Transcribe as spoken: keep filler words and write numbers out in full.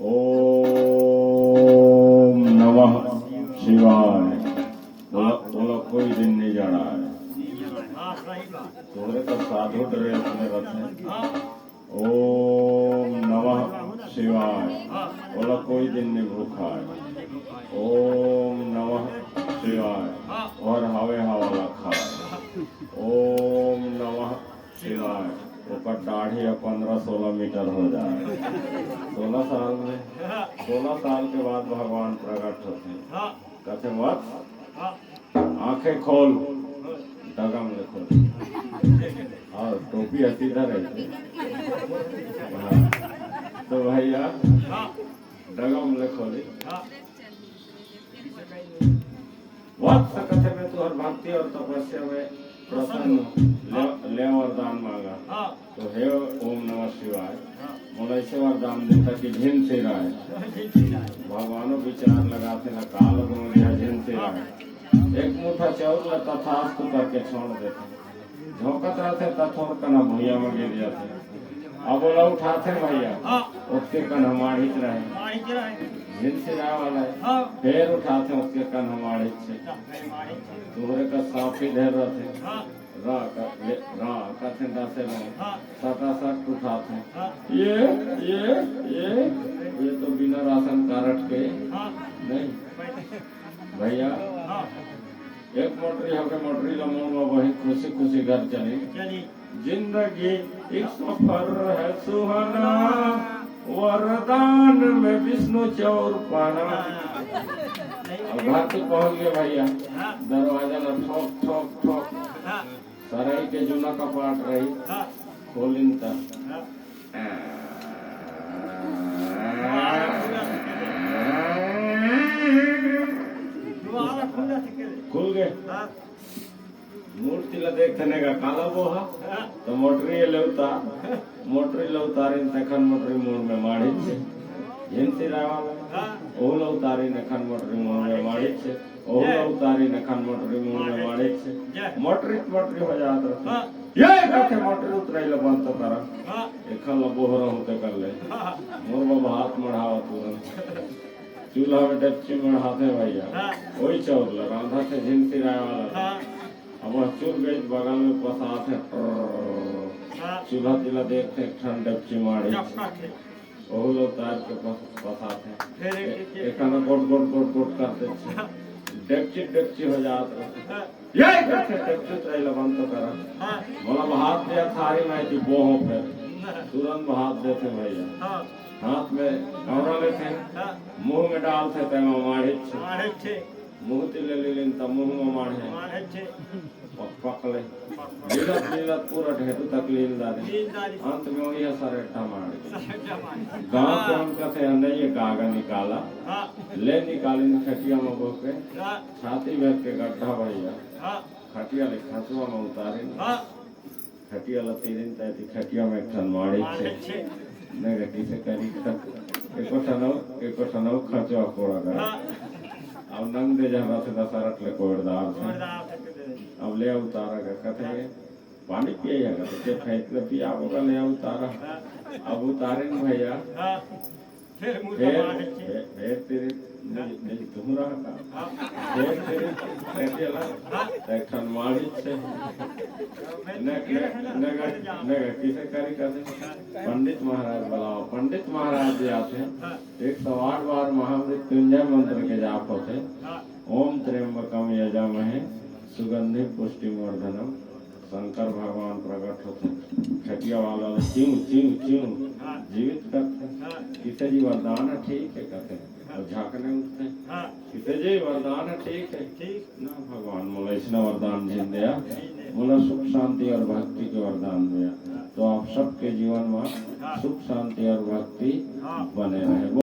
ओम नमः शिवाय। ओला, ओला कोई दिन नहीं जाना है। तोहरे तो साधु ड्रेस में रखे। ओम नमः शिवाय। ओला कोई दिन नहीं भूखा है। ओम नमः शिवाय। और हवे हवा ला खाए। ओम नमः शिवाय। ओकर दाढ़ी ह पन्द्रह सोलह मीटर हो जाए। सोलह साल में, सोलह साल के बाद भगवान प्रकट होते। कथे, "वत्स, आंखें खोल।" डगम ले खोल। और टोपी ह सीधा रहते। हाँ। तो भैया, डगम ले खोले। वत्स, कथे, मैं तुहर भक्ति और तपस्या में प्रसन्न हूँ। ले, ले वरदान मांगा। तो हे ओम नमः शिवाय, मोला ऐसे वरदान देता कि झिन सिराए। भगवानो विचार लगाथे ना, काल गुण दिया झिन सिराए। एक मुठा चाउर ला तथास्तु करके छोड़ देथे। झोंकत रहथे त थोर कना भुइयां म गिर जाथे। अब ओला उठाथे भैया, ओतके कन ह माढ़िच रहे। झिन सिराए वाला है। फेर उठाथे, ओतके कन ह माढ़िच छे। तुहरे का साफी ढेर रहथे। रा का, ले, रा कथे डासे रहे। सटा सट उठाथे। ये, ये, ये, ये तो बिना राशन कारड के नहीं। भैया, एक मोटरी होके मोटरी ला मोड़ में वही खुशी खुशी घर चली। जिंदगी एक सफर है सुहाना, वरदान में विष्णु चौर पाना। अब घर तक पहुंच गए भैया, दरवाजा ला ठोक ठोक ठोक। सरई के जूना कपाट रही, खोलिन त खुल गए। मूर्ति ला देखथे ने का काला बोहा, तो मोटरी ले उतार, मोटरी ले उतारिन, तखन मोटरी मुड़ में माढ़िच छे। झिन सिराए वाला, ओहू ला उतारिन, एखन मोटरी मुड़ में माढ़िच छे। ओहू ला उतारिन, एखन मोटरी मुड़ में माढ़िच छे। मोटरी, मोटरी हो जात रथे। ये कथे मोटरी उतराई ला बंद तो करा। एखन ला बोहरा होते कर ले। मोर बाबा हाथ मढ़ावा तुरंत। चूल्हा में डेकची मढ़ाथे भैया। वही चाउर ला रांधथे, झिन सिराए वाला। अब वह चूर गई बगल में पसाथे। चूल्हा तिला देखथे, एक ठन डेकची माढ़िच छे। ओहू ला उतार के पस-, पसाथे। एखन गोट, गोट, गोट, गोट कर देथे। डेकची, डेकची हो जात रथे। ये कथे डेकची उतराई ला बंद तो करा। मोला भात दिया थारी में कि बोहो फेर। तुरंत भात देथे भैया। हाथ में कौड़ा लेथे, मुंह में डालथे, तेमा माढ़िच छे। मुंह तिले लीलिन त मुंह में माढ़े। पक, पक ले। लीलत, लीलत पूरा ढेटू तक लील डारे। अंत में वही सारे अड्डा माढ़े। गांव के मन कथे, "नहीं, ये गागा निकाला।" ले निकालिन खटिया में बोके, छाती भर के गड्ढा भैया। खटिया ले खंचवा में उतारिन। खटिया ला तीरिन त एती खटिया में एक ठन माढ़िच छे। ने गा किसे करी का। एको ठन अउ, एको ठन अउ खंचवा कोड़ा गा। अब नंग दे जहाँ रथे दशरथ ले कोड़दार छे। अब ले उतारा गा कथे, "पानी पिए गा?" तो के फेंक ले पिया होगा, ले उतारा। अब उतारिन भैया। फेर मुर्गा फेर, मारे छे। फेर, फेर तेरे, नहीं, नहीं, तुम रहा था। फेर तेरे, कैसे ला? एक ठन माढ़िच छे। ने, ने, ने, ने, किसे करी कथे? पंडित महाराज बुलाओ। पंडित महाराज जी आथे। एक सौ आठ बार महामृत्युंजय मंत्र के जाप होथे। ओम त्र्यंबकम यजामहे सुगंधि पुष्टि वर्धनम। शंकर भगवान प्रकट होथे, खटिया वाला ला चिंव, चिंव, चिंव जीवित करथे। किसे जी वरदान हे, ठीक हे कथे, अउ झांकने उठथे। किसे जी वरदान हे, ठीक हे। ना भगवान, मोला अइसना वरदान झिन देया, मोला सुख शांति अउ भक्ति के वरदान देया। तो आप सबके जीवन में सुख शांति अउ भक्ति बने रहे।